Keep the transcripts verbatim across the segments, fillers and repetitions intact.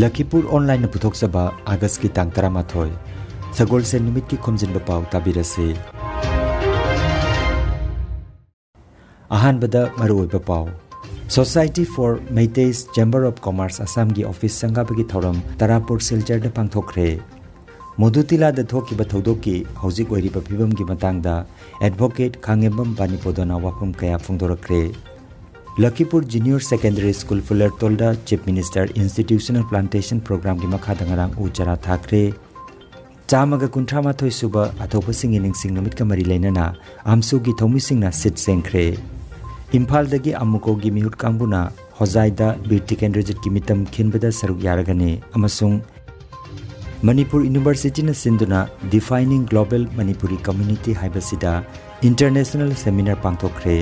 ꯂꯈꯤꯄꯨꯔ ꯑꯣꯟꯂꯥꯏꯟꯅ ꯄꯨꯊꯣꯛꯆꯕ ꯑꯥꯒꯁꯀꯤ ꯇꯥꯡ ꯇꯔꯥꯃꯥꯊꯣꯏ, ꯁꯒꯣꯜꯁꯦꯟ ꯅꯨꯃꯤꯠꯀꯤ ꯈꯣꯝꯖꯤꯟꯕ ꯄꯥꯎ ꯇꯥꯕꯤꯔꯁꯤ꯫ ꯑꯍꯥꯟꯕꯗ ꯃꯔꯨꯑꯣꯏꯕ ꯄꯥꯎ꯫ Society for Meiteis Chamber of Commerce ꯑꯁꯥꯝꯒꯤ ꯑꯣꯐꯤꯁ ꯁꯪꯒꯥꯕꯒꯤ ꯊꯧꯔꯝ ꯇꯔꯥꯄꯨꯔ ꯁꯤꯜꯆꯔꯗ ꯄꯥꯡꯊꯣꯛꯈ꯭ꯔꯦ꯫ ꯃꯣꯗꯨꯇꯤꯂꯥꯗ ꯊꯣꯛꯈꯤꯕ ꯊꯧꯗꯣꯛꯀꯤ ꯍꯧꯖꯤꯛ ꯑꯣꯏꯔꯤꯕ ꯐꯤꯕꯝꯒꯤ ꯃꯇꯥꯡꯗ ꯑꯦꯗꯚꯣꯀꯦꯠ ꯈꯥꯉꯦꯝꯕꯝ ꯕꯥꯅꯤꯄꯣꯗꯣꯅ ꯋꯥꯐꯝ ꯀꯌꯥ ꯐꯣꯡꯗꯣꯔꯛꯈ꯭ꯔꯦ꯫ ꯂꯈꯤꯄꯨꯔ ꯖꯨꯅꯤꯌꯔ ꯁꯦꯀꯦꯟꯗꯔꯤ ꯁ꯭ꯀꯨꯜ ꯐꯨꯂꯔꯇꯣꯜꯗ ꯆꯤꯐ ꯃꯤꯅꯤꯁꯇꯔ ꯏꯟꯁꯇꯤꯇ꯭ꯌꯨꯁꯅꯦꯜ ꯄ꯭ꯂꯥꯟꯇꯦꯁꯟ ꯄ꯭ꯔꯣꯒ꯭ꯔꯥꯝꯒꯤ ꯃꯈꯥꯗ ꯉꯔꯥꯡ ꯎ ꯆꯥꯔꯥ ꯊꯥꯈ꯭ꯔꯦ꯫ ꯆꯥꯝꯃꯒ ꯀꯨꯟꯊ꯭ꯔꯥ ꯃꯥꯊꯣꯏ ꯁꯨꯕ ꯑꯊꯧꯕꯁꯤꯡꯒꯤ ꯅꯤꯡꯁꯤꯡ ꯅꯨꯃꯤꯠꯀ ꯃꯔꯤ ꯂꯩꯅꯅ ꯑꯥꯝꯁꯨꯒꯤ ꯊꯧꯃꯤꯁꯤꯡꯅ ꯁꯤꯠ ꯁꯦꯡꯈ꯭ꯔꯦ꯫ ꯏꯝꯐꯥꯜꯗꯒꯤ ꯑꯃꯨꯀꯣꯒꯤ ꯃꯤꯍꯨꯠ ꯀꯥꯡꯕꯨꯅ ꯍꯣꯖꯥꯏꯗ ꯕꯤꯔ ꯇꯤꯀꯦꯟꯗ꯭ꯔꯖꯤꯠꯀꯤ ꯃꯤꯇꯝ ꯈꯤꯟꯕꯗ ꯁꯔꯨꯛ ꯌꯥꯔꯒꯅꯤ ꯑꯃꯁꯨꯡ ꯃꯅꯤꯄꯨꯔ ꯌꯨꯅꯤꯚꯔꯁꯤꯇꯤꯅ ꯁꯤꯟꯗꯨꯅ Defining Global Manipuri Community ꯍꯥꯏꯕꯁꯤꯗ ꯏꯟꯇꯔꯅꯦꯁꯅꯦꯜ ꯁꯦꯃꯤꯅꯥꯔ ꯄꯥꯡꯊꯣꯛꯈ꯭ꯔꯦ꯫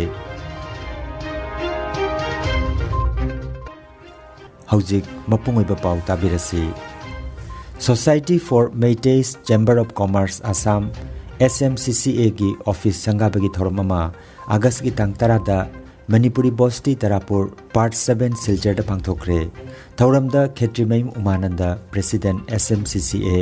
ꯍꯧꯖꯤꯛ ꯃꯄꯨꯡ ꯑꯣꯏꯕ ꯄꯥꯎ ꯇꯥꯕꯤꯔꯁꯤ꯫ Society for Meiteis Chamber of Commerce Assam, S M C C Aꯒꯤ ꯑꯣꯐꯤꯁ ꯁꯪꯒꯥꯕꯒꯤ ꯊꯧꯔꯝ ꯑꯃ ꯑꯥꯒꯁꯀꯤ ꯇꯥꯡ ꯇꯔꯥꯗ ꯃꯅꯤꯄꯨꯔꯤ ꯕꯣꯁꯇꯤ ꯇꯔꯥꯄꯨꯔ ꯄꯥꯔꯠ ꯁꯚꯦꯟ ꯁꯤꯜꯆꯔꯗ ꯄꯥꯡꯊꯣꯛꯈ꯭ꯔꯦ꯫ ꯊꯧꯔꯝꯗ ꯈꯦꯇ꯭ꯔꯤꯃꯌꯨꯝ ꯎꯃꯥꯅꯟꯗ, president S M C C A,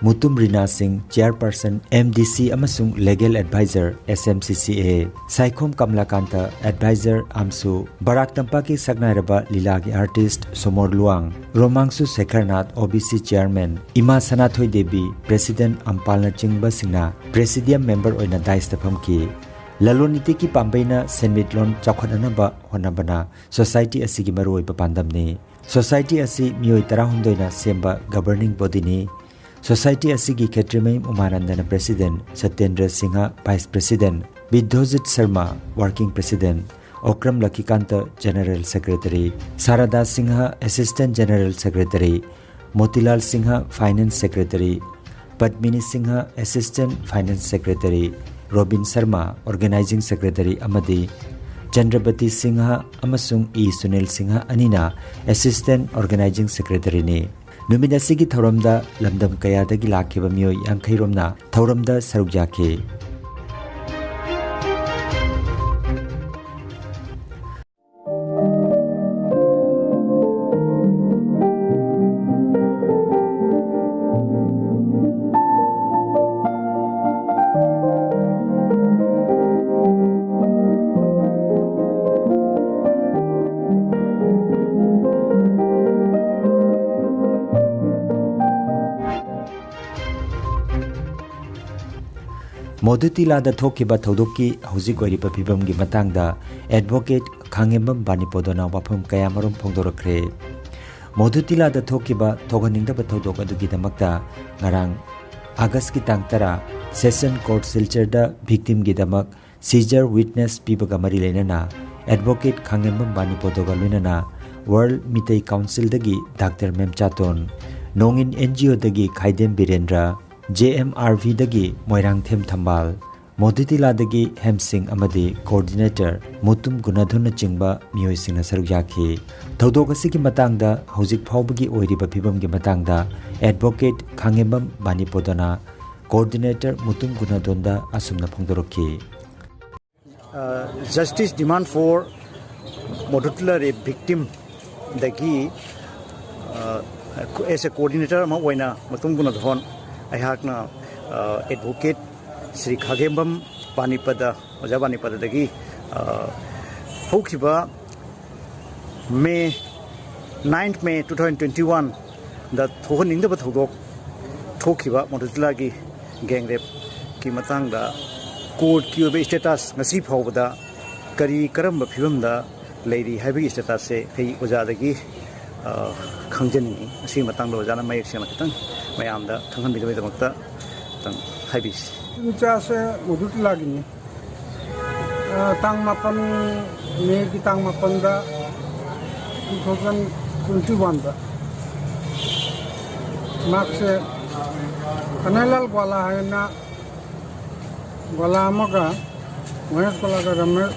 Mutum Rina Singh, chairperson M D C ꯑꯃꯁꯨꯡ legal adviser S M C C A, Saikhom Kamalakanta, adviser ꯑꯥꯝꯁꯨ, ꯕꯔꯥꯛ ꯇꯝꯄꯥꯛꯀꯤ ꯁꯛꯅꯥꯏꯔꯕ ꯂꯤꯂꯥꯒꯤ ꯑꯥꯔꯇꯤꯁꯠ ꯁꯣꯃꯣꯔ ꯂꯨꯋꯥꯡ, ꯔꯣꯃꯥꯡꯁꯨ Shekharnath, O B C chairman, ꯏꯃꯥ ꯁꯅꯥꯊꯣꯏ ꯗꯦꯕꯤ, ꯄ꯭ꯔꯦꯁꯤꯗꯦꯟꯠ ꯑꯝꯄꯥꯜꯅꯆꯤꯡꯕꯁꯤꯡꯅ ꯄ꯭ꯔꯦꯁꯤꯗꯤꯌꯝ ꯃꯦꯝꯕꯔ ꯑꯣꯏꯅ ꯗꯥꯏꯁꯇ ꯐꯝꯈꯤ꯫ ꯂꯂꯣꯟ ꯏꯇꯤꯛꯀꯤ ꯄꯥꯝꯕꯩꯅ ꯁꯦꯟꯃꯤꯠꯂꯣꯟ ꯆꯥꯎꯈꯠꯅꯅꯕ ꯍꯣꯠꯅꯕꯅ ꯁꯣꯁꯥꯏꯇꯤ ꯑꯁꯤꯒꯤ ꯃꯔꯨꯑꯣꯏꯕ ꯄꯥꯟꯗꯝꯅꯤ꯫ ꯁꯣꯁꯥꯏꯇꯤ ꯑꯁꯤ ꯃꯤꯑꯣꯏ ꯇꯔꯥꯍꯨꯝꯗꯣꯏꯅ ꯁꯦꯝꯕ ꯒꯕꯔꯅꯤꯡ ꯕꯣꯗꯤꯅꯤ꯫ ꯁꯣꯁꯥꯏꯇꯤ ꯑꯁꯤꯒꯤ ꯈꯦꯇ꯭ꯔꯤꯃꯌꯨꯝ ꯎꯃꯥꯅꯟꯗꯅ president, Satendra Singh vice president, Bidyojit Sharma working president, Okram Lakhikanta general secretary, Sarda Singh assistant general secretary, Motilal Singh finance secretary, Padmini Singh assistant finance secretary, Robin Sharma organising secretary ꯑꯃꯗꯤ ꯆꯟꯗ꯭ꯔꯕꯇꯤ ꯁꯤꯡꯍ ꯑꯃꯁꯨꯡ ꯏ ꯁꯨꯅꯤꯜ ꯁꯤꯡꯍ ꯑꯅꯤꯅ ꯑꯦꯁꯤꯁꯇꯦꯟꯠ ꯑꯣꯔꯒꯅꯥꯏꯖꯤꯡ ꯁꯦꯀ꯭ꯔꯦꯇꯔꯤꯅꯤ꯫ ꯅꯨꯃꯤꯠ ꯑꯁꯤꯒꯤ ꯊꯧꯔꯝꯗ ꯂꯝꯗꯝ ꯀꯌꯥꯗꯒꯤ ꯂꯥꯛꯈꯤꯕ ꯃꯤꯑꯣꯏ ꯌꯥꯡꯈꯩ ꯔꯣꯝꯅ ꯊꯧꯔꯝꯗ ꯁꯔꯨꯛ ꯌꯥꯈꯤ꯫ ꯃꯣꯗꯨꯇꯤꯂꯥꯗ ꯊꯣꯛꯈꯤꯕ ꯊꯧꯗꯣꯛꯀꯤ ꯍꯧꯖꯤꯛ ꯑꯣꯏꯔꯤꯕ ꯐꯤꯕꯝꯒꯤ ꯃꯇꯥꯡꯗ ꯑꯦꯗꯚꯣꯀꯦꯠ ꯈꯥꯉꯦꯝꯕꯝ ꯕꯥꯅꯤꯄꯣꯗꯣꯅ ꯋꯥꯐꯝ ꯀꯌꯥꯃꯔꯨꯝ ꯐꯣꯡꯗꯣꯔꯛꯈ꯭ꯔꯦ꯫ ꯃꯣꯗꯨꯇꯤꯂꯥꯗ ꯊꯣꯛꯈꯤꯕ ꯊꯣꯛꯍꯟꯅꯤꯡꯗꯕ ꯊꯧꯗꯣꯛ ꯑꯗꯨꯒꯤꯗꯃꯛꯇ ꯉꯔꯥꯡ ꯑꯥꯒꯁꯀꯤ ꯇꯥꯡ ꯇꯔꯥ ꯁꯦꯁꯟ ꯀꯣꯔꯠ ꯁꯤꯜꯆꯔꯗ ꯚꯤꯛꯇꯤꯝꯒꯤꯗꯃꯛ ꯁꯤꯖꯔ ꯋꯤꯠꯅꯦꯁ ꯄꯤꯕꯒ ꯃꯔꯤ ꯂꯩꯅꯅ ꯑꯦꯗꯚꯣꯀꯦꯠ ꯈꯥꯉꯦꯝꯕꯝ ꯕꯥꯅꯤꯄꯣꯗꯣꯒ ꯂꯣꯏꯅꯅ ꯋꯥꯔꯜ ꯃꯤꯇꯩ ꯀꯥꯎꯟꯁꯤꯜꯗꯒꯤ ꯗꯥꯛꯇꯔ ꯃꯦꯝꯆꯥꯇꯣꯟ, ꯅꯣꯡꯏꯟ ꯑꯦꯟ ꯖꯤ ꯑꯣꯗꯒꯤ Khaidem Birendra, J M R ꯚꯤꯗꯒꯤ ꯃꯣꯏꯔꯥꯡꯊꯦꯝ ꯊꯝꯕꯥꯜ, ꯃꯣꯗꯨꯇꯤꯂꯥꯗꯒꯤ ꯍꯦꯝꯁꯤꯡ ꯑꯃꯗꯤ ꯀꯣꯑꯣꯔꯗꯤꯅꯦꯇꯔ ꯃꯨꯇꯨꯝ ꯒꯨꯅꯥꯙꯣꯟꯅꯆꯤꯡꯕ ꯃꯤꯑꯣꯏꯁꯤꯡꯅ ꯁꯔꯨꯛ ꯌꯥꯈꯤ꯫ ꯊꯧꯗꯣꯛ ꯑꯁꯤꯒꯤ ꯃꯇꯥꯡꯗ ꯍꯧꯖꯤꯛ ꯐꯥꯎꯕꯒꯤ ꯑꯣꯏꯔꯤꯕ ꯐꯤꯕꯝꯒꯤ ꯃꯇꯥꯡꯗ ꯑꯦꯗꯚꯣꯀꯦꯠ ꯈꯥꯉꯦꯝꯕꯝ ꯕꯥꯅꯤꯄꯣꯗꯣꯅ ꯀꯣꯑꯣꯔꯗꯤꯅꯦꯇꯔ ꯃꯨꯇꯨꯝ ꯒꯨꯅꯥꯙꯣꯟꯗ ꯑꯁꯨꯝꯅ ꯐꯣꯡꯗꯣꯔꯛꯈꯤ꯫ Uh, justice demand for Modutila rape ꯚꯤꯛꯇꯤꯝꯗꯒꯤ ꯑꯦꯁ ꯑꯦ ꯀꯣꯑꯣꯔꯗꯤꯅꯦꯇꯔ ꯑꯃ ꯑꯣꯏꯅ ꯃꯨꯇꯨꯝ ꯒꯨꯅꯥꯙꯣꯟ ꯑꯩꯍꯥꯛꯅ ꯑꯦꯗꯚꯣꯀꯦꯠ ꯁ꯭ꯔꯤ ꯈꯥꯒꯦꯝꯕꯝ ꯕꯥꯅꯤꯄꯗ, ꯑꯣꯖꯥ ꯕꯥꯅꯤꯄꯗꯗꯒꯤ ꯍꯧꯈꯤꯕ ꯃꯦ, ninth May two thousand twenty one ꯗ ꯊꯣꯛꯍꯟꯅꯤꯡꯗꯕ ꯊꯧꯗꯣꯛ ꯊꯣꯛꯈꯤꯕ ꯃꯣꯗꯨꯇꯤꯂꯥꯒꯤ ꯒꯦꯡ ꯔꯦꯞꯀꯤ ꯃꯇꯥꯡꯗ ꯀꯣꯔꯠꯀꯤ ꯑꯣꯏꯕ ꯁ꯭ꯇꯦꯇꯁ ꯉꯁꯤ ꯐꯥꯎꯕꯗ ꯀꯔꯤ ꯀꯔꯝꯕ ꯐꯤꯕꯝꯗ ꯂꯩꯔꯤ ꯍꯥꯏꯕꯒꯤ ꯁ꯭ꯇꯦꯇꯁꯁꯦ ꯑꯩ ꯑꯣꯖꯥꯗꯒꯤ ꯈꯪꯖꯅꯤꯡꯏ꯫ ꯑꯁꯤꯒꯤ ꯃꯇꯥꯡꯗ ꯑꯣꯖꯥꯅ ꯃꯌꯦꯛ ꯁꯦꯡꯅ ꯈꯤꯇꯪ ꯃꯌꯥꯝꯗ ꯈꯪꯍꯟꯕꯤꯅꯕꯒꯤꯗꯃꯛꯇ ꯈꯤꯇꯪ ꯍꯥꯏꯕꯤꯁꯤ꯫ ꯏꯆꯥꯁꯦ ꯃꯣꯗꯨꯇꯤꯂꯥꯒꯤꯅꯤ꯫ ꯇꯥꯡ ꯃꯥꯄꯟ, ꯃꯦꯒꯤ ꯇꯥꯡ ꯃꯥꯄꯟꯗ two thousand twenty one ꯗ ꯃꯍꯥꯛꯁꯦ ꯀꯅꯥꯏꯂꯥꯜ ꯒ꯭ꯋꯥꯂꯥ ꯍꯥꯏꯅ ꯒ꯭ꯋꯥꯂꯥ ꯑꯃꯒ, ꯃꯍꯦꯁ ꯒ꯭ꯋꯥꯂꯥꯒ ꯔꯃꯦꯁ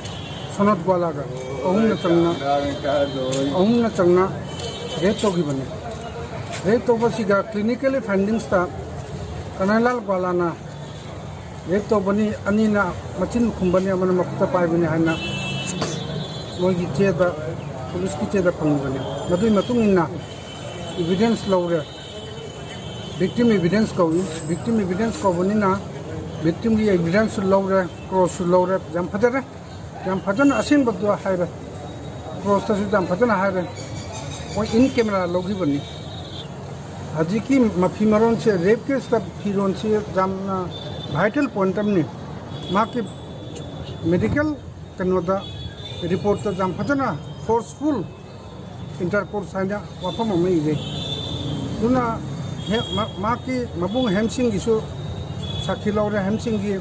ꯁꯣꯅꯠ ꯒ꯭ꯋꯥꯂꯥꯒ ꯑꯍꯨꯝꯅ ꯆꯪꯅ ꯑꯍꯨꯝꯅ ꯆꯪꯅ ꯔꯦꯞ ꯇꯧꯈꯤꯕꯅꯤ꯫ ꯔꯦꯞ ꯇꯧꯕꯁꯤꯒ ꯀ꯭ꯂꯤꯅꯤꯀꯦꯜꯂꯤ ꯐꯥꯏꯟꯗꯤꯡꯁꯇ ꯀꯅꯥꯏꯂꯥꯜ ꯒ꯭ꯋꯥꯂꯥꯅ ꯔꯦꯞ ꯇꯧꯕꯅꯤ, ꯑꯅꯤꯅ ꯃꯆꯤꯟ ꯈꯨꯝꯕꯅꯤ, ꯑꯃꯅ ꯃꯈꯨꯠꯇ ꯄꯥꯏꯕꯅꯤ ꯍꯥꯏꯅ ꯃꯣꯏꯒꯤ ꯆꯦꯗ, ꯄꯨꯂꯤꯁꯀꯤ ꯆꯦꯗ ꯐꯪꯕꯅꯤ꯫ ꯃꯗꯨꯒꯤ ꯃꯇꯨꯡ ꯏꯟꯅ ꯏꯚꯤꯗꯦꯟꯁ ꯂꯧꯔꯦ꯫ ꯚꯤꯛꯇꯤꯝ ꯏꯚꯤꯗꯦꯟꯁ ꯀꯧꯏ꯫ ꯚꯤꯛꯇꯤꯝ ꯏꯚꯤꯗꯦꯟꯁ ꯀꯧꯕꯅꯤꯅ ꯚꯤꯛꯇꯤꯝꯒꯤ ꯏꯚꯤꯗꯦꯟꯁꯁꯨ ꯂꯧꯔꯦ, ꯀ꯭ꯔꯣꯁꯁꯨ ꯂꯧꯔꯦ꯫ ꯌꯥꯝ ꯐꯖꯔꯦ, ꯌꯥꯝ ꯐꯖꯅ ꯑꯁꯦꯡꯕꯗꯣ ꯍꯥꯏꯔꯦ꯫ ꯀ꯭ꯔꯣꯁꯇꯁꯨ ꯌꯥꯝ ꯐꯖꯅ ꯍꯥꯏꯔꯦ꯫ ꯃꯣꯏ ꯏꯟ ꯀꯦꯃꯦꯔꯥ ꯂꯧꯈꯤꯕꯅꯤ꯫ ꯍꯧꯖꯤꯛꯀꯤ ꯃꯐꯤ ꯃꯔꯣꯟꯁꯦ, ꯔꯦꯞ ꯀꯦꯁꯇ ꯐꯤꯔꯣꯟꯁꯤ ꯌꯥꯝꯅ ꯚꯥꯏꯇꯦꯜ ꯄꯣꯏꯟꯠ ꯑꯃꯅꯤ꯫ ꯃꯍꯥꯛꯀꯤ ꯃꯦꯗꯤꯀꯦꯜ ꯀꯩꯅꯣꯗ, ꯔꯤꯄꯣꯔꯠꯇ ꯌꯥꯝ ꯐꯖꯅ ꯐꯣꯔꯁꯐꯨꯜ ꯏꯟꯇꯔꯀꯣꯔꯁ ꯍꯥꯏꯅ ꯋꯥꯐꯝ ꯑꯃ ꯏꯔꯦ꯫ ꯑꯗꯨꯅ ꯍꯦ-, ꯃ-, ꯃꯍꯥꯛꯀꯤ ꯃꯕꯨꯡ ꯍꯦꯝꯁꯤꯡꯒꯤꯁꯨ ꯁꯥꯈꯤ ꯂꯧꯔꯦ꯫ ꯍꯦꯝꯁꯤꯡꯒꯤ,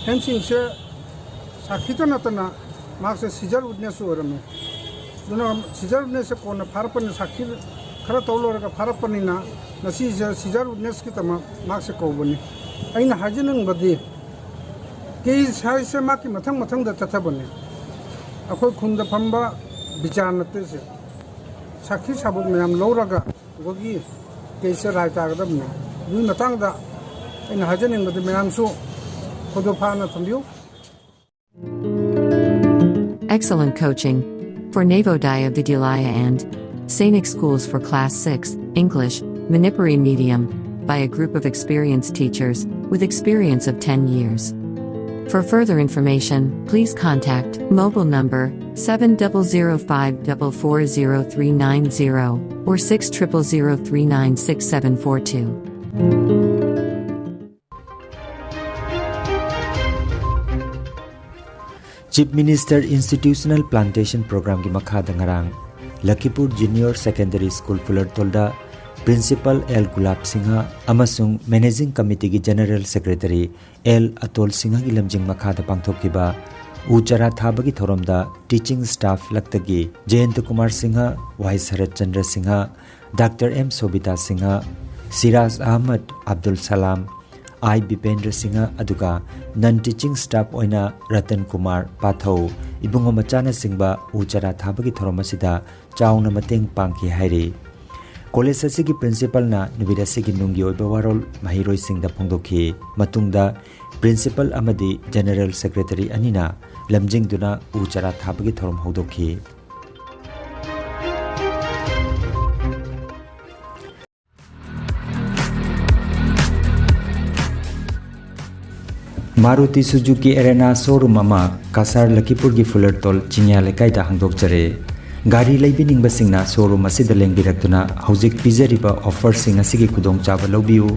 ꯍꯦꯝꯁꯤꯡꯁꯦ ꯁꯥꯈꯤꯇ ꯅꯠꯇꯅ ꯃꯍꯥꯛꯁꯦ ꯁꯤꯖꯔ ꯋꯤꯠꯅꯦꯁꯁꯨ ꯑꯣꯏꯔꯝꯃꯤ꯫ ꯑꯗꯨꯅ ꯁꯤꯖꯔ ꯋꯤꯠꯅꯦꯁꯁꯦ ꯀꯣꯟꯅ ꯐꯥꯔꯛꯄꯅꯤ, ꯁꯥꯈꯤ ꯈꯔ ꯇꯧ ꯂꯣꯏꯔꯒ ꯐꯥꯔꯛꯄꯅꯤꯅ ꯉꯁꯤꯁꯦ ꯁꯤꯖꯔ ꯋꯤꯠꯅꯦꯁꯀꯤꯗꯃꯛ ꯃꯍꯥꯛꯁꯦ ꯀꯧꯕꯅꯤ꯫ ꯑꯩꯅ ꯍꯥꯏꯖꯅꯤꯡꯕꯗꯤ ꯀꯦꯁ ꯍꯥꯏꯁꯦ ꯃꯍꯥꯛꯀꯤ ꯃꯊꯪ ꯃꯊꯪꯗ ꯆꯠꯊꯕꯅꯤ꯫ ꯑꯩꯈꯣꯏ ꯈꯨꯟꯗ ꯐꯝꯕ ꯕꯤꯆꯥꯔ ꯅꯠꯇꯦ ꯁꯦ꯫ ꯁꯥꯈꯤ ꯁꯥꯕꯨꯛ ꯃꯌꯥꯝ ꯂꯧꯔꯒ ꯑꯩꯈꯣꯏꯒꯤ ꯀꯦꯁꯁꯦ ꯔꯥꯏ ꯇꯥꯒꯗꯕꯅꯤ꯫ ꯑꯗꯨꯒꯤ ꯃꯇꯥꯡꯗ ꯑꯩꯅ ꯍꯥꯏꯖꯅꯤꯡꯕꯗꯤ ꯃꯌꯥꯝꯁꯨ ꯈꯨꯗꯣꯡ ꯐꯥꯅ ꯊꯝꯕꯤꯌꯨ꯫ Excellent coaching for Navo Daya Vidyalaya and Sainik Schools for Class six, English, Manipuri medium, by a group of experienced teachers with experience of ten years. For further information, please contact mobile number seven double zero five double four zero three nine zero or six triple zero three nine six seven four two. Chief Minister Institutional Plantation Programꯒꯤ ꯃꯈꯥꯗ ꯉꯔꯥꯡ Lakhipur Junior Secondary School ꯐꯨꯂꯔꯇꯣꯜꯗ Principal L Gulap Singh ꯑꯃꯁꯨꯡ Managing Committeeꯒꯤ General Secretary L Atol ꯁꯤꯡꯍꯒꯤ ꯂꯝꯖꯤꯡ ꯃꯈꯥꯗ ꯄꯥꯡꯊꯣꯛꯈꯤꯕ ꯎ ꯆꯥꯔꯥ ꯊꯥꯕꯒꯤ ꯊꯧꯔꯝꯗ teaching staff ꯂꯛꯇꯒꯤ Jayanta Kumar Singh, Y Sarat Chandra Singh, doctor M Sobita Singh, Siraj Ahmad Abdul Salam, I Bipendra Singh, ꯑꯗꯨꯒ non teaching staff ꯑꯣꯏꯅ ꯔꯇꯟ ꯀꯨꯃꯥꯔ ꯄꯥꯊꯧ, ꯏꯕꯨꯡꯉꯣ ꯃꯆꯥꯅꯆꯤꯡꯕ ꯎ ꯆꯥꯔꯥ ꯊꯥꯕꯒꯤ ꯊꯧꯔꯝ ꯑꯁꯤꯗ ꯆꯥꯎꯅ ꯃꯇꯦꯡ ꯄꯥꯡꯈꯤ ꯍꯥꯏꯔꯤ꯫ ꯀꯣꯂꯦꯖ ꯑꯁꯤꯒꯤ ꯄ꯭ꯔꯤꯟꯁꯤꯄꯜꯅ ꯅꯨꯃꯤꯠ ꯑꯁꯤꯒꯤ ꯅꯨꯡꯒꯤ ꯑꯣꯏꯕ ꯋꯥꯔꯣꯜ ꯃꯍꯩꯔꯣꯏꯁꯤꯡꯗ ꯐꯣꯡꯗꯣꯛꯈꯤ꯫ ꯃꯇꯨꯡꯗ ꯄ꯭ꯔꯤꯟꯁꯤꯄꯜ ꯑꯃꯗꯤ ꯖꯦꯅꯔꯦꯜ ꯁꯦꯀ꯭ꯔꯦꯇꯔꯤ ꯑꯅꯤꯅ ꯂꯝꯖꯤꯡꯗꯨꯅ ꯎ ꯆꯥꯔꯥ ꯊꯥꯕꯒꯤ ꯊꯧꯔꯝ ꯍꯧꯗꯣꯛꯈꯤ꯫ ꯃꯥꯔꯨꯇꯤ ꯁꯨꯖꯨꯀꯤ ꯑꯦꯔꯦꯅꯥ ꯁꯣꯔꯨꯝ ꯑꯃ ꯀꯁꯥꯔ ꯂꯈꯤꯄꯨꯔꯒꯤ ꯐꯨꯂꯔꯇꯣꯜ ꯆꯤꯡꯌꯥ ꯂꯩꯀꯥꯏꯗ ꯍꯥꯡꯗꯣꯛꯆꯔꯦ꯫ ꯒꯥꯔꯤ ꯂꯩꯕꯤꯅꯤꯡꯕꯁꯤꯡꯅ ꯁꯣꯔꯨꯝ ꯑꯁꯤꯗ ꯂꯦꯡꯕꯤꯔꯛꯇꯨꯅ ꯍꯧꯖꯤꯛ ꯄꯤꯖꯔꯤꯕ ꯑꯣꯐꯔꯁꯤꯡ ꯑꯁꯤꯒꯤ ꯈꯨꯗꯣꯡꯆꯥꯕ ꯂꯧꯕꯤꯌꯨ꯫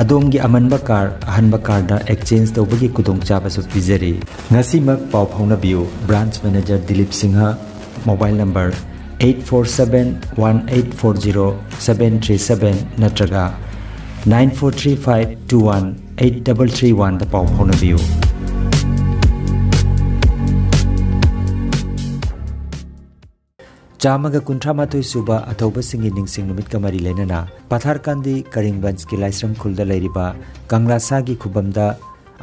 ꯑꯗꯣꯝꯒꯤ ꯑꯃꯟꯕ ꯀꯥꯔ ꯑꯍꯟꯕ ꯀꯥꯔꯗ ꯑꯦꯛꯆꯦꯟꯖ ꯇꯧꯕꯒꯤ ꯈꯨꯗꯣꯡꯆꯥꯕꯁꯨ ꯄꯤꯖꯔꯤ꯫ ꯉꯁꯤꯃꯛ ꯄꯥꯎ ꯐꯥꯎꯅꯕꯤꯌꯨ꯫ Branch manager Dilip Singh, mobile number eight four seven one eight four zero seven three seven ꯅꯠꯇ꯭ꯔꯒ nine four three five two one eight double three ꯋꯥꯟꯗ ꯄꯥꯎ ꯐꯥꯎꯅꯕꯤꯌꯨ꯫ ꯆꯥꯝꯃꯒ ꯀꯨꯟꯊ꯭ꯔꯥ ꯃꯥꯊꯣꯏ ꯁꯨꯕ ꯑꯊꯧꯕꯁꯤꯡꯒꯤ ꯅꯤꯡꯁꯤꯡ ꯅꯨꯃꯤꯠꯀ ꯃꯔꯤ ꯂꯩꯅꯅ ꯄꯊꯥꯔꯀꯥꯟꯗꯤ ꯀꯔꯤꯡꯒꯟꯖꯀꯤ ꯂꯥꯏꯁ꯭ꯔꯝ ꯈꯨꯜꯗ ꯂꯩꯔꯤꯕ ꯀꯪꯂꯥꯁꯥꯒꯤ ꯈꯨꯕꯝꯗ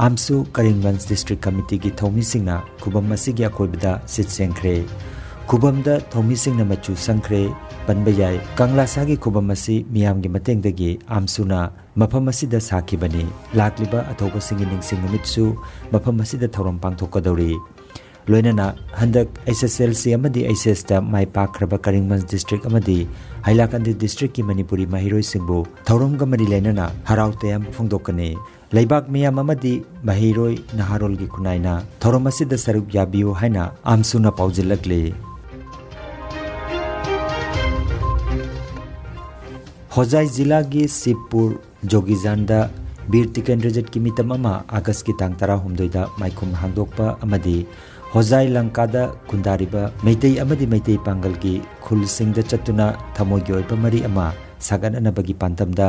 ꯑꯥꯝꯁꯨ ꯀꯔꯤꯡꯒꯟꯖ ꯗꯤꯁꯇ꯭ꯔꯤꯛ ꯀꯃꯤꯇꯤꯒꯤ ꯊꯧꯃꯤꯁꯤꯡꯅ ꯈꯨꯕꯝ ꯑꯁꯤꯒꯤ ꯑꯀꯣꯏꯕꯗ ꯁꯤꯠ ꯁꯦꯡꯈ꯭ꯔꯦ꯫ ꯈꯨꯕꯝꯗ ꯊꯧꯃꯤꯁꯤꯡꯅ ꯃꯆꯨ ꯁꯪꯈ꯭ꯔꯦ ꯄꯟꯕ ꯌꯥꯏ꯫ ꯀꯪꯂꯥꯁꯥꯒꯤ ꯈꯨꯕꯝ ꯑꯁꯤ ꯃꯤꯌꯥꯝꯒꯤ ꯃꯇꯦꯡꯗꯒꯤ ꯑꯥꯝꯁꯨꯅ ꯃꯐꯝ ꯑꯁꯤꯗ ꯁꯥꯈꯤꯕꯅꯤ꯫ ꯂꯥꯛꯂꯤꯕ ꯑꯊꯧꯕꯁꯤꯡꯒꯤ ꯅꯤꯡꯁꯤꯡ ꯅꯨꯃꯤꯠꯁꯨ ꯃꯐꯝ ꯑꯁꯤꯗ ꯊꯧꯔꯝ ꯄꯥꯡꯊꯣꯛꯀꯗꯧꯔꯤ꯫ ꯂꯣꯏꯅꯅ ꯍꯟꯗꯛ ꯑꯦꯁ ꯑꯦꯁ ꯑꯦꯜ ꯁꯤ ꯑꯃꯗꯤ ꯑꯩꯆ ꯑꯦꯁꯇ ꯃꯥꯏ ꯄꯥꯛꯈ꯭ꯔꯕ ꯀꯔꯤꯡꯒꯟꯖ ꯗꯤꯁꯇ꯭ꯔꯤꯛ ꯑꯃꯗꯤ ꯍꯥꯏꯂꯥꯀꯟꯗꯤ ꯗꯤꯁꯇ꯭ꯔꯤꯛꯀꯤ ꯃꯅꯤꯄꯨꯔꯤ ꯃꯍꯩꯔꯣꯏꯁꯤꯡꯕꯨ ꯊꯧꯔꯝꯒ ꯃꯔꯤ ꯂꯩꯅꯅ ꯍꯔꯥꯎ ꯇꯌꯥꯝꯕ ꯐꯣꯡꯗꯣꯛꯀꯅꯤ꯫ ꯂꯩꯕꯥꯛ ꯃꯤꯌꯥꯝ ꯑꯃꯗꯤ ꯃꯍꯩꯔꯣꯏ ꯅꯍꯥꯔꯣꯜꯒꯤ ꯈꯨꯟꯅꯥꯏꯅ ꯊꯧꯔꯝ ꯑꯁꯤꯗ ꯁꯔꯨꯛ ꯌꯥꯕꯤꯌꯨ ꯍꯥꯏꯅ ꯑꯥꯝꯁꯨꯅ ꯄꯥꯎꯖꯦꯜꯂꯛꯂꯤ꯫ ꯍꯣꯖꯥꯏ ꯖꯤꯂꯥꯒꯤ ꯁꯤꯕꯄꯨꯔ ꯖꯣꯒꯤꯖꯥꯟꯗ ꯕꯤꯔ ꯇꯤꯀꯦꯟꯗ꯭ꯔꯖꯤꯠꯀꯤ ꯃꯤꯇꯝ ꯑꯃ ꯑꯥꯒꯁꯀꯤ ꯇꯥꯡ ꯇꯔꯥꯍꯨꯝꯗꯣꯏꯗ ꯃꯥꯏꯈꯨꯝ ꯍꯥꯡꯗꯣꯛꯄ ꯑꯃꯗꯤ ꯍꯣꯖꯥꯏ ꯂꯪꯀꯥꯗ ꯈꯨꯟꯗꯥꯔꯤꯕ ꯃꯩꯇꯩ ꯑꯃꯗꯤ ꯃꯩꯇꯩ ꯄꯥꯡꯒꯜꯒꯤ ꯈꯨꯜꯁꯤꯡꯗ ꯆꯠꯇꯨꯅ ꯊꯃꯣꯏꯒꯤ ꯑꯣꯏꯕ ꯃꯔꯤ ꯑꯃ ꯁꯥꯒꯠꯅꯅꯕꯒꯤ ꯄꯥꯟꯗꯝꯗ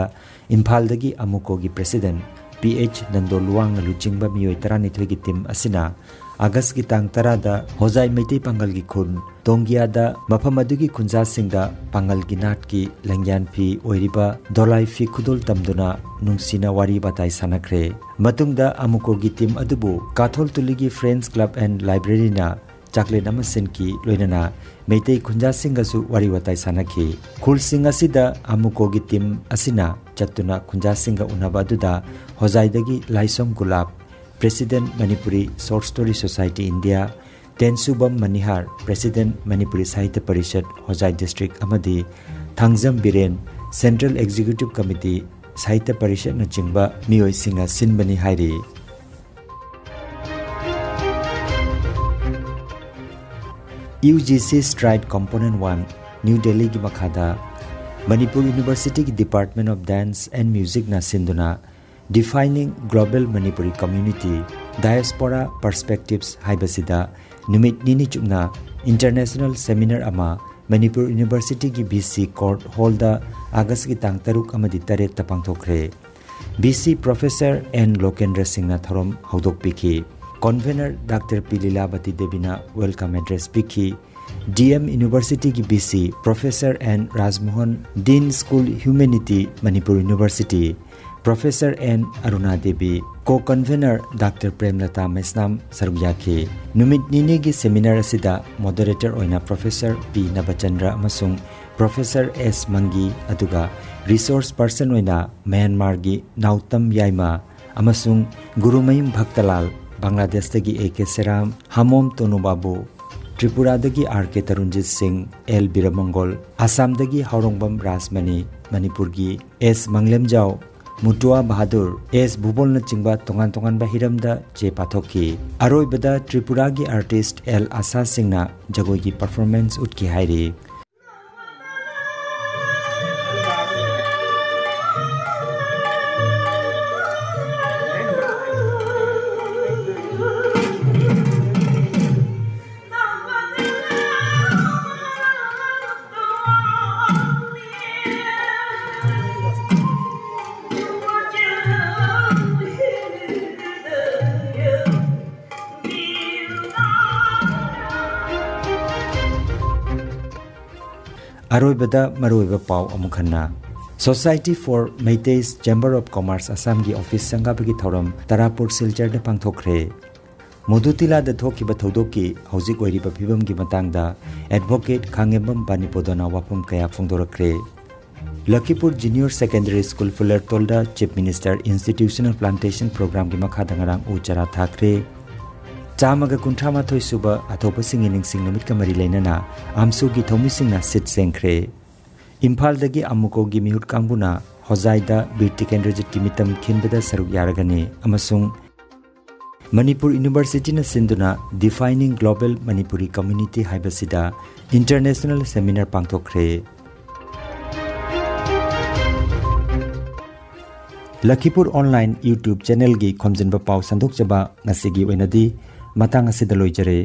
ꯏꯝꯐꯥꯜꯗꯒꯤ ꯑꯃꯨꯀꯣꯒꯤ ꯄ꯭ꯔꯦꯁꯤꯗꯦꯟꯠ ꯄꯤ ꯑꯩꯆ ꯅꯟꯗꯣ ꯂꯨꯋꯥꯡꯅ ꯂꯨꯆꯤꯡꯕ ꯃꯤꯑꯣꯏ ꯇꯔꯥꯅꯤꯊꯣꯏꯒꯤ ꯇꯤꯝ ꯑꯁꯤꯅ ꯑꯥꯒꯁꯀꯤ ꯇꯥꯡ ꯇꯔꯥꯗ ꯍꯣꯖꯥꯏ ꯃꯩꯇꯩ ꯄꯥꯡꯒꯜꯒꯤ ꯈꯨꯟ ꯇꯣꯡꯒꯤꯌꯥꯗ ꯃꯐꯝ ꯑꯗꯨꯒꯤ ꯈꯨꯟꯖꯥꯁꯤꯡꯗ ꯄꯥꯡꯒꯜꯒꯤ ꯅꯥꯠꯀꯤ ꯂꯪꯌꯥꯟ ꯐꯤ ꯑꯣꯏꯔꯤꯕ ꯗꯣꯂꯥꯏ ꯐꯤ ꯈꯨꯗꯣꯜ ꯇꯝꯗꯨꯅ ꯅꯨꯡꯁꯤꯅ ꯋꯥꯔꯤ ꯋꯥꯇꯥꯏ ꯁꯥꯟꯅꯈ꯭ꯔꯦ꯫ ꯃꯇꯨꯡꯗ ꯑꯃꯨꯀꯣꯒꯤ ꯇꯤꯝ ꯑꯗꯨꯕꯨ ꯀꯥꯊꯣꯜ ꯇꯨꯂꯤꯒꯤ ꯐ꯭ꯔꯦꯟꯁ ꯀ꯭ꯂꯕ ꯑꯦꯟ ꯂꯥꯏꯕ꯭ꯔꯦꯔꯤꯅ ꯆꯥꯛꯂꯦꯟ ꯑꯃ ꯁꯤꯟꯈꯤ, ꯂꯣꯏꯅꯅ ꯃꯩꯇꯩ ꯈꯨꯟꯖꯥꯁꯤꯡꯒꯁꯨ ꯋꯥꯔꯤ ꯋꯥꯇꯥꯏ ꯁꯥꯟꯅꯈꯤ꯫ ꯈꯨꯜꯁꯤꯡ ꯑꯁꯤꯗ ꯑꯃꯨꯀꯣꯒꯤ ꯇꯤꯝ ꯑꯁꯤꯅ ꯆꯠꯇꯨꯅ ꯈꯨꯟꯖꯥꯁꯤꯡꯒ ꯎꯅꯕ ꯑꯗꯨꯗ ꯍꯣꯖꯥꯏꯗꯒꯤ Laishom Gulap, president Manipuri short story society India, Tensubam Manihar, president Manipuri Sahitya Parishad Hojai district ꯑꯃꯗꯤ Thangjam Biren, central executive committee, Sahitya ꯄꯔꯤꯁꯠꯅꯆꯤꯡꯕ ꯃꯤꯑꯣꯏꯁꯤꯡꯅ ꯁꯤꯟꯕꯅꯤ ꯍꯥꯏꯔꯤ꯫ U G C ꯁ꯭ꯇ꯭ꯔꯥꯏꯠ component one, new ꯗꯦꯜꯂꯤꯒꯤ ꯃꯈꯥꯗ ꯃꯅꯤꯄꯨꯔ ꯌꯨꯅꯤꯚꯔꯁꯤꯇꯤꯒꯤ Department of Dance and Musicꯅ ꯁꯤꯟꯗꯨꯅ Defining Global Manipuri Community Diaspora Perspectives ꯍꯥꯏꯕꯁꯤꯗ ꯅꯨꯃꯤꯠ ꯅꯤꯅꯤ ꯆꯨꯞꯅ International Seminar ꯑꯃ ꯃꯅꯤꯄꯨꯔ ꯌꯨꯅꯤꯚꯔꯁꯤꯇꯤꯒꯤ ꯕꯤ ꯁꯤ ꯀꯣꯔꯠ ꯍꯣꯜꯗ ꯑꯥꯒꯁꯀꯤ ꯇꯥꯡ ꯇꯔꯨꯛ ꯑꯃꯗꯤ ꯇꯔꯦꯠꯇ ꯄꯥꯡꯊꯣꯛꯈ꯭ꯔꯦ꯫ B C professor N Lokendra ꯁꯤꯡꯅ ꯊꯧꯔꯝ ꯍꯧꯗꯣꯛꯄꯤꯈꯤ꯫ ꯀꯣꯟꯚꯦꯅꯔ ꯗꯥꯛꯇꯔ ꯄꯤ ꯂꯤꯂꯥꯕꯇꯤ ꯗꯦꯕꯤꯅ welcome address ꯄꯤꯈꯤ꯫ ꯗꯤ ꯑꯦꯝ ꯌꯨꯅꯤꯚꯔꯁꯤꯇꯤꯒꯤ B C professor N Rajmohan, dean school humanity, Manipur university, professor N Aruna Debi, co convener doctor Premlata Maisnam ꯁꯔꯨꯛ ꯌꯥꯈꯤ꯫ ꯅꯨꯃꯤꯠ ꯅꯤꯅꯤꯒꯤ ꯁꯦꯃꯤꯅꯥꯔ ꯑꯁꯤꯗ ꯃꯣꯗꯔꯦꯇꯔ ꯑꯣꯏꯅ ꯄ꯭ꯔꯣꯐꯦꯁꯔ ꯄꯤ ꯅꯕꯆꯟꯗ꯭ꯔ ꯑꯃꯁꯨꯡ ꯄ꯭ꯔꯣꯐꯦꯁꯔ ꯑꯦꯁ ꯃꯪꯒꯤ, ꯑꯗꯨꯒ ꯔꯤꯁꯣꯔꯁ ꯄꯔꯁꯟ ꯑꯣꯏꯅ ꯃ꯭ꯌꯥꯟꯃꯥꯔꯒꯤ ꯅꯥꯎꯇꯝ ꯌꯥꯏꯃ ꯑꯃꯁꯨꯡ Gurumayum ꯚꯛꯇꯂꯥꯜ, ꯕꯪꯒ꯭ꯂꯥꯗꯦꯁꯇꯒꯤ A K ꯁꯦꯔꯥꯝ, ꯍꯥꯃꯣꯝ ꯇꯣꯅꯨ Babu, ꯇ꯭ꯔꯤꯄꯨꯔꯥꯗꯒꯤ R ꯀꯦ ꯇꯔꯨꯟꯖꯤꯠ ꯁꯤꯡ, ꯑꯦꯜ ꯕꯤꯔꯃꯪꯒꯣꯜ, ꯑꯁꯥꯝꯗꯒꯤ ꯍꯥꯎꯔꯣꯡꯕꯝ ꯔꯥꯖꯃꯅꯤ, ꯃꯅꯤꯄꯨꯔꯒꯤ ꯑꯦꯁ ꯃꯪꯂꯦꯝꯖꯥꯎ, ꯃꯨꯇꯨꯋꯥ ꯕꯍꯥꯗꯨꯔ, ꯑꯦꯁ ꯚꯨꯕꯣꯜꯅꯆꯤꯡꯕ ꯇꯣꯉꯥꯟ ꯇꯣꯉꯥꯟꯕ ꯍꯤꯔꯝꯗ ꯆꯦ ꯄꯥꯊꯣꯛꯈꯤ꯫ ꯑꯔꯣꯏꯕꯗ ꯇ꯭ꯔꯤꯄꯨꯔꯥꯒꯤ ꯑꯥꯔꯇꯤꯁ꯭ꯠ ꯑꯦꯜ ꯑꯁꯥ ꯁꯤꯡꯅ ꯖꯒꯣꯏꯒꯤ ꯄꯔꯐꯣꯔꯃꯦꯟꯁ ꯎꯠꯈꯤ ꯍꯥꯏꯔꯤ꯫ ꯑꯔꯣꯏꯕꯗ ꯃꯔꯨꯑꯣꯏꯕ ꯄꯥꯎ ꯑꯃꯨꯛ ꯍꯟꯅ꯫ Society for Meiteis Chamber of Commerce ꯑꯁꯥꯝꯒꯤ ꯑꯣꯐꯤꯁ ꯁꯪꯒꯥꯕꯒꯤ ꯊꯧꯔꯝ ꯇꯔꯥꯄꯨꯔ ꯁꯤꯜꯆꯔꯗ ꯄꯥꯡꯊꯣꯛꯈ꯭ꯔꯦ꯫ ꯃꯨꯗꯨꯇꯤꯂꯥꯗ ꯊꯣꯛꯈꯤꯕ ꯊꯧꯗꯣꯛꯀꯤ ꯍꯧꯖꯤꯛ ꯑꯣꯏꯔꯤꯕ ꯐꯤꯕꯝꯒꯤ ꯃꯇꯥꯡꯗ ꯑꯦꯗꯚꯣꯀꯦꯠ ꯈꯥꯉꯦꯝꯕꯝ ꯕꯥꯅꯤꯄꯣꯗꯣꯅ ꯋꯥꯐꯝ ꯀꯌꯥ ꯐꯣꯡꯗꯣꯔꯛꯈ꯭ꯔꯦ꯫ ꯂꯈꯤꯄꯨꯔ ꯖꯨꯅꯤꯌꯔ ꯁꯦꯀꯦꯟꯗꯔꯤ ꯁ꯭ꯀꯨꯜ ꯐꯨꯂꯔꯇꯣꯜꯗ ꯆꯤꯐ ꯃꯤꯅꯤꯁꯇꯔ ꯏꯟꯁꯇꯤꯇ꯭ꯌꯨꯁꯅꯦꯜ ꯄ꯭ꯂꯥꯟꯇꯦꯁꯟ ꯄ꯭ꯔꯣꯒ꯭ꯔꯥꯝꯒꯤ ꯃꯈꯥꯗ ꯉꯔꯥꯡ ꯎ ꯆꯥꯔꯥ ꯊꯥꯈ꯭ꯔꯦ꯫ ꯆꯥꯝꯃꯒ ꯀꯨꯟꯊ꯭ꯔꯥ ꯃꯥꯊꯣꯏ ꯁꯨꯕ ꯑꯊꯧꯕꯁꯤꯡꯒꯤ ꯅꯤꯡꯁꯤꯡ ꯅꯨꯃꯤꯠꯀ ꯃꯔꯤ ꯂꯩꯅꯅ ꯑꯥꯝꯁꯨꯒꯤ ꯊꯧꯃꯤꯁꯤꯡꯅ ꯁꯤꯠ ꯁꯦꯡꯈ꯭ꯔꯦ꯫ ꯏꯝꯐꯥꯜꯗꯒꯤ ꯑꯃꯨꯀꯣꯒꯤ ꯃꯤꯍꯨꯠ ꯀꯥꯡꯕꯨꯅ ꯍꯣꯖꯥꯏꯗ ꯕꯤꯔ ꯇꯤꯀꯦꯟꯗ꯭ꯔꯖꯤꯠꯀꯤ ꯃꯤꯇꯝ ꯈꯤꯟꯕꯗ ꯁꯔꯨꯛ ꯌꯥꯔꯒꯅꯤ ꯑꯃꯁꯨꯡ ꯃꯅꯤꯄꯨꯔ ꯌꯨꯅꯤꯚꯔꯁꯤꯇꯤꯅ ꯁꯤꯟꯗꯨꯅ Defining Global Manipuri Community ꯍꯥꯏꯕꯁꯤꯗ ꯏꯟꯇꯔꯅꯦꯁꯅꯦꯜ ꯁꯦꯃꯤꯅꯥꯔ ꯄꯥꯡꯊꯣꯛꯈ꯭ꯔꯦ꯫ ꯂꯈꯤꯄꯨꯔ ꯑꯣꯟꯂꯥꯏꯟ YouTube ꯆꯦꯅꯦꯜꯒꯤ ꯈꯣꯝꯖꯤꯟꯕ ꯄꯥꯎ ꯁꯟꯗꯣꯛꯆꯕ ꯉꯁꯤꯒꯤ ꯑꯣꯏꯅꯗꯤ ꯃꯇꯥꯡ ꯑꯁꯤꯗ ꯂꯣꯏꯖꯔꯦ꯫